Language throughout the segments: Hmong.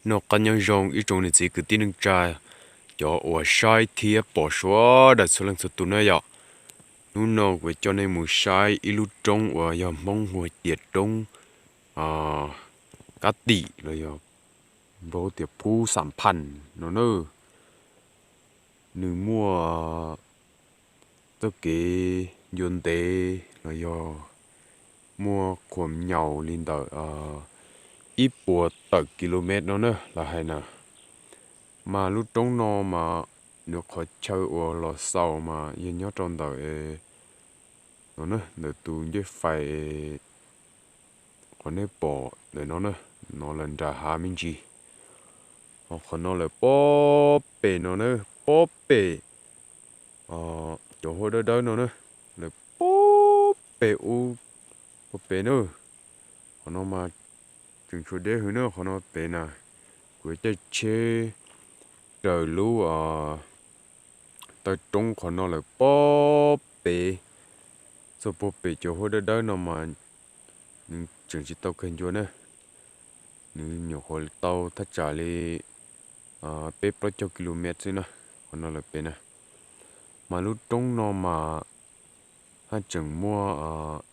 Noj qab nyob zoo ib tsoom niam txiv kwv tij neej tsa, cov uas saib thiab pom sawv daws txhua leej txhua tus na yom. Hnub no kuv coj nej mus saib ib lub roob uas yog Hmoob hu tias roob Kab Tim los yog npawg tias Phub Xam Phaj no na. Nws muaj txoj kev ncua ntev los yog muaj qhuam nyaus li ntawm ib puas tawm kilomev no na lawv hais na. Mas lub roob no mas nws qhov chaw uas los xaus mas yog nyob rau ntawm no na, ntawm tus ncej fais qhov nej pom ntawm no na, no lawm nram hav me ntsis. Ho qhov no lawm pob pem no na, pob pem cov huab dawb dawb no na, lawm pob pem ub, pob pem na. Qhov no mas tseem tshuav deb hwv na, qhov no pem na. Kuv caij tsheb raws lub taw roob qhov no lawm pob pem, txog puag pem cov huab dawb dawb no mas nws tseem tsis tau kawg ncua na. Nws nyuam qhuav tau thaj tsam li peb plaub caug kilomev xwb na, qhov no lawm pem na. Mas lub roob no mas haj tseem muaj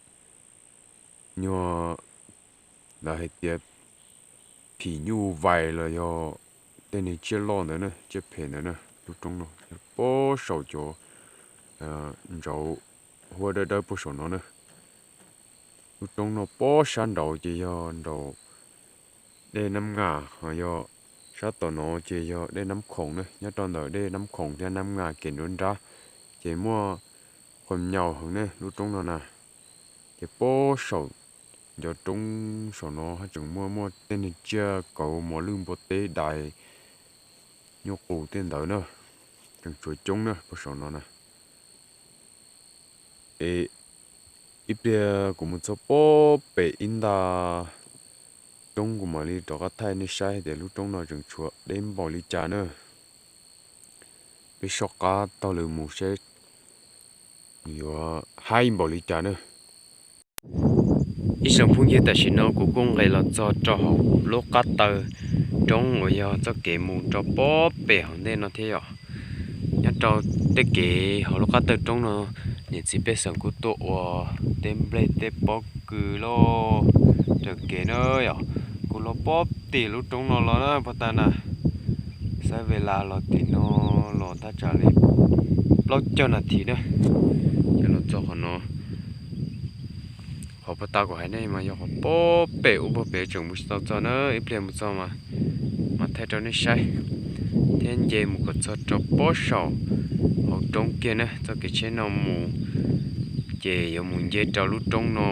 nyuag, lawv hais tias phim nyuj vais los yog tej niag tsiaj loj ntawd na, tsiaj phem ntawd na. Lub roob no pob saum cov ntsauv huab dawb dawb puag saum no na. Lub roob no pob sab nraud ces yog nraum dej Nab Nga, ho yog sab tom no ces yog dej Nab Khoom na. Nyob rau ntawm dej Nab Khoom thiab Nab Nga kev nruab nrab ces muaj qhuam nyaus heev ne lub roob no na. Ces pob saum ncov roob saum no haj tseem muaj muaj tej niag tsiaj kauv mos lwj npua teb dais nyuj qus tej ntawd na, tseem tshuav coob na puag saum no na. Es ib pliag kuv mus txog pob pem ib nta roob kuv mam li rov qab thaij nej saib tias lub roob no tseem tshuav deb npaum li cas na. Peb soj qab taug lw mus saib yuav haib npaum li cas na. Ib tsoom phooj ywg, tam sim no kuv kuj nqes los txog rau hauv lub qab taw roob uas yog txoj kev mus rau pob pem hauv ntej no thiab yom. Nyob rau tej kev hauv lub qab taw roob no, niam txiv pej xeem kuj tuaj ua tej nplej tej pob kws loj raws kev na yom. Kuv los pob tim lub roob no los na puag ta na, xaib ve las los tim no los thaj tsam li plaub caug nas this na, ces los txog qhov no. Qhov puag ta kuv hais nej mas yog qhov pob pem ub puag pem, tseem mus tsis tau txog na, ib pliag mus txog mas mam thaij rau nej saib thiab nce mus kom txog rau pob saum hauv roob kiag na. Txoj kev tsheb no mus ces yuav mus nce rau lub roob no,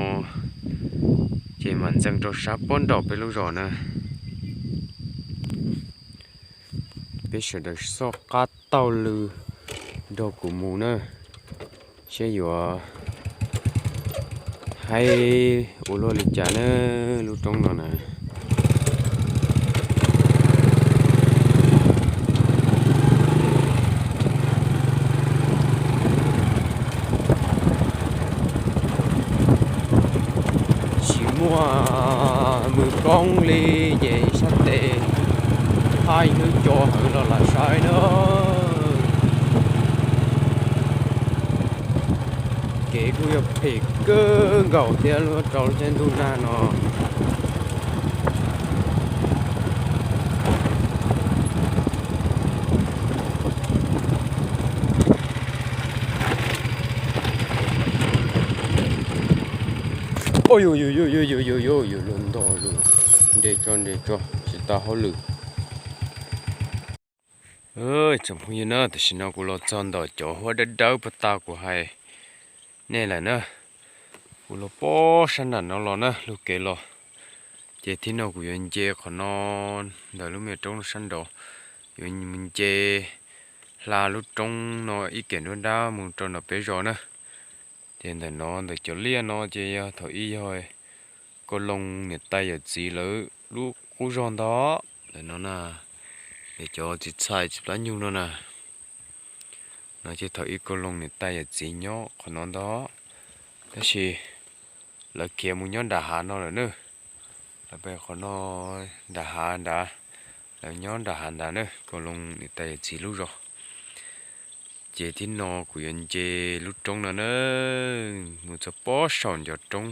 ces mam ntxeev rau sab pob nraum peb lub zos na. Peb sawv daws soj qab taug lw nrog kuv mus na, seb yuav haib ua luaj li cas na lub roob no na. Tsis muaj mws koob li ces sab tes thaij hnub co hawv los lam saib na. Kev kuj yog phem kawg nkaus thiab rau lub caij ntuj nag no. Ua yuj yuj yuj yuj yuj yuj yuj, luag ntog lug, nres tso nres tso tsis tau hauj lwm. Tsoom phooj ywg na, tam sim no kuv los txog ntawm cov huab dawb dawb puag ta kuv hais nej lawm na. Kuv los pob sab nram no los na, lub kev los, ces thib no kuv yuav nce qhov no, ntawm lub me roob no sab nraud, yuav mus nce hla lub roob no ib kem nruab nrab mus rau nram peb zos na. Ces ntawm no ntawm cov liaj no ces yog thaum ub yog Kau Loo niam tais yawm txiv lawv lub qub zog ntag. Ntawm no na, ntawm cov txiv txhais txiv plab nyug no na, no ces thaum ub Kau Loo niam tais yawm txiv nyob qhov no ntag, tab sis lawv khiav mus nyob nram hav no lawm na. Lawv pem qhov no nram hav nrad, Lawv nyob nram hav ntawd na, Koos Loos niam tais yawm txiv lub zos. Ces thib no kuv yuav nce lub roob no na, mus txog pob saum ncov roob,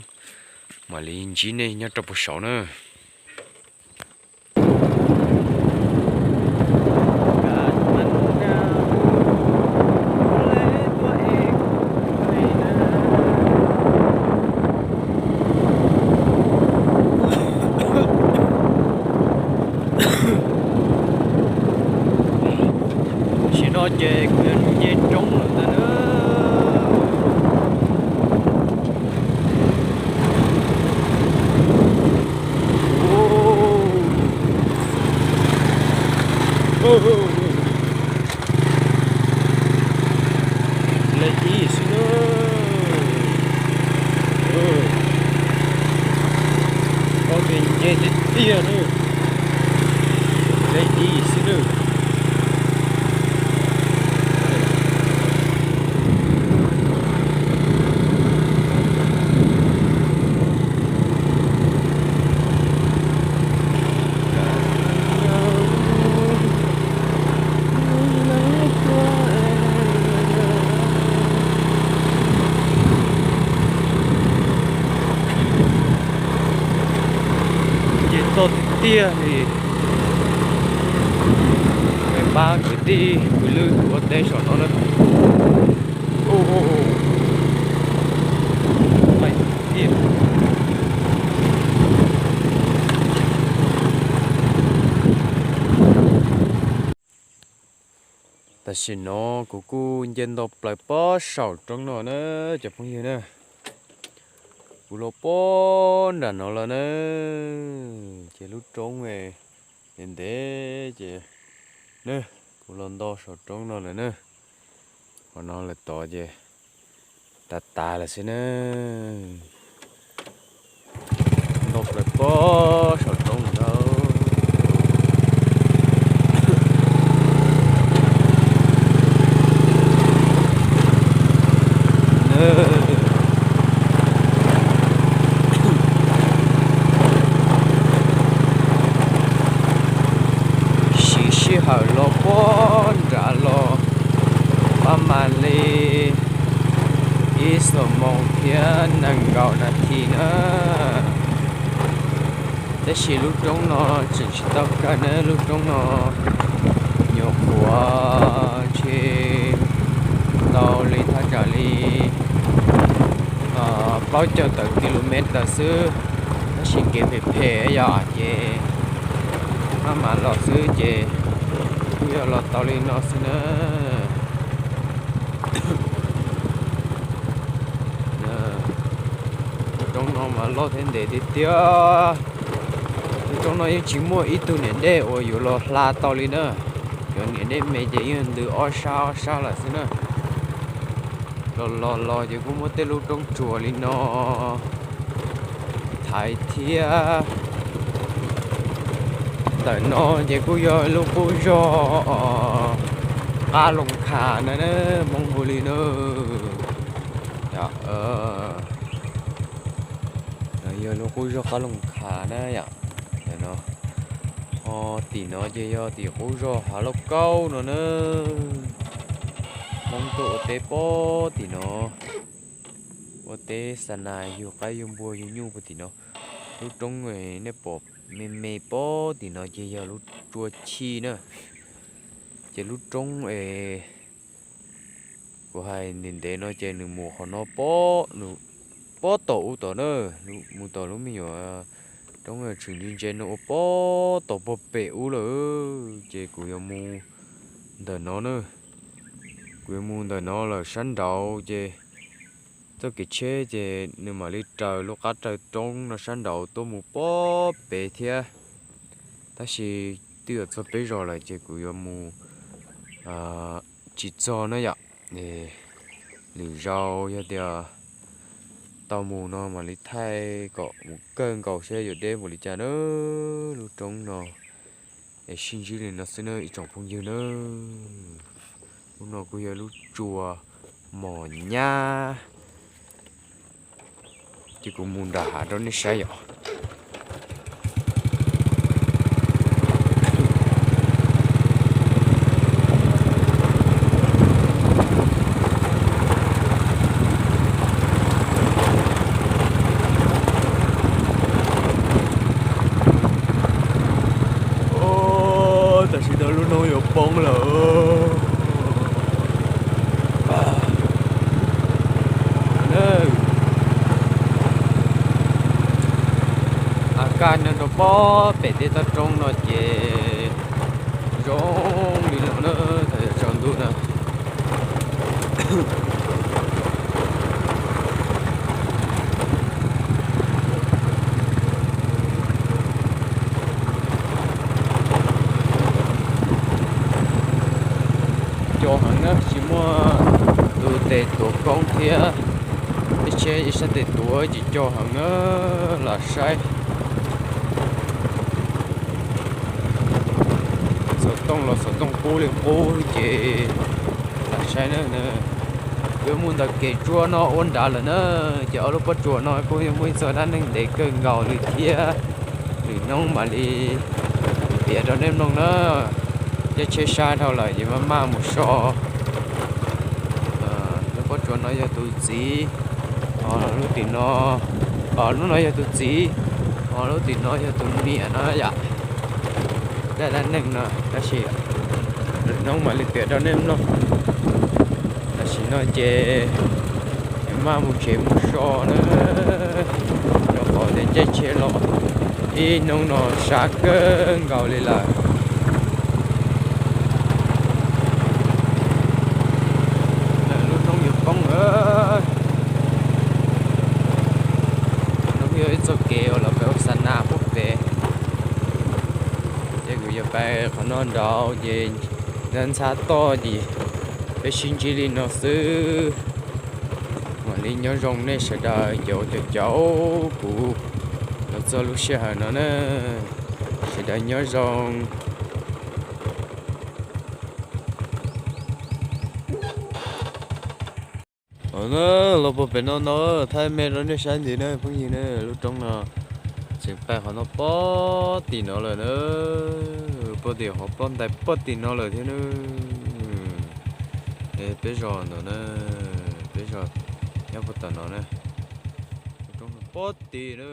mam li ntsib nej nyob rau puag saud na. Tam sim no ces kuv yuav nce roob lawm ntag na. Leej tib xwb na. Koj tus nce tiag tiag na. Leej tib xwb na. Ces txog tiag tiag li. Pab kwv tij kwv lwm ua teb saum no na. Tam sim no kuv kuj nce nto plaws pob saum roob no na cov phooj ywg na. Kuv los pob nram no lawm na, ces lub roob ntev ntev ces na, kuv los nto saum roob no lawm na. Qhov no lawm tod ces tas tas lawm xwb na. Nto plaws pob saum roob ntag. Siv sij hawm los pob nrad los pab mam li ib xuab moos thiab nees nkaum nas this na. Tab sis lub roob no tseem tsis tau kawg na, lub roob no nyuam qhuav ntshe tau li thaj tsam li plaub caug tawm kilomev tawm xwb, tab sis kev phem phem yom, ces maj mam los xwb ces kuj yog los tau li no xwb na. Lub roob no mas loj thiab ntev tiag tiag. Lub roob no yeej tsis muaj ib tug niam dej uas yuav los hla tau li na. Cov niam dej me ces yeej ntws ob sab ob sab lawm xwb na. Los los los ces kuj muaj tej lub roob tsuas li no thaiv thiab. Ntawm no ces kuj yog lub qub zog Qab Loos Khas na, Hmoob hu li na. Yog lub qub zog Qab Loos Khas na yom. Ho tim no ces yog tim qub zog Hav Lauj Kaub no na. Hmoob tuaj ua teb pob tim no, ua teb xa nas yug qaib yug npua yug nyuj puag tim no. Lub roob nej pom me me pob tim no ces yog lub tsua Chij na. Ces lub roob es kuv hais ntev ntev no ces nws mus qhov no pob, nws pob tom ub tod na, mus tom lub me nyuam roob tshwm ntse ntse no ua pob tom puag pem ub lawm. Ces kuv yuav mus ntawm no na, kuv yuav mus ntawm no lawm sab nraud ces txoj kev tsheb ces nws mam li raws lub qab raws roob no sab nraud tuaj mus pob pem thiab. Tab sis twb yuav txog peb zos lawm ces kuv yuav mus tsis txog na yom. Lwm zaus yog tias tau mus no mam li thaij kom mus kawg nkaus seb yuav deb npaum li cas na. Lub roob no es sib ntsib li no xwb na ib tsoom phooj ywg na. Lub no kuj yog lub tsua Mos Nyab. Ces kuv mus nram hav rau nej saib yom. Tsis tau lub hnub yuav poob lawm. A kaj no rau pob pem tej toj roob no ces zoo li no na, thaum yuav tsaus ntuj na. Co heev na, tsis muaj tus tes tuav koob thiab, ib tsheb ib sab tes tuav ces co heev na, lam saib. Xov tooj los xov tooj qub li qub ces lam saib na. Wb mus ntawm kev tsuab no ua nrad lawm na, ces ob lub pob tsuas no kuj yuav muaj ib txoj dab neeg ntev kawg nkaus li thiab. Lwm hnub mam li piav rau nej mloog na. Caij tsheb sab dhau lawm ces maj maj mus so. Lub pob tsuas no yog tus txiv, lub tim no, lub no yog tus txiv, lub tim no yog tus niam no yom. Zaj dab neeg no tab sis lwm hnub mam li piav rau nej mloog. Tam sim no ces maj mus tsev mus so na, rau qhov tias caij tsheb los ib hnub no sab kawg nkaus li lawm. Lub hnub yuav poob lawm. No kuj yog ib txoj kev uas los pem ua xa nas puag pem. Ces kuv yuav pais qhov no nraud ces ntxhab ntxhab toj ces peb sib ntsib li no xwb. Mam li nyob zoo nej sawv daws cov caum kuv los txog lub sij hawm no na. Sawv daws nyob zoo. Los puag pem no no thaij me rau nej saib ntxiv na phooj ywg na, lub roob no tseem pais qhov no pob tim no lawm na, pob tim qhov ploj ntais pob tim no lawm thiab na. Peb zos ntawm na, peb zos nyob puag tom no na, lub roob no pob tim na.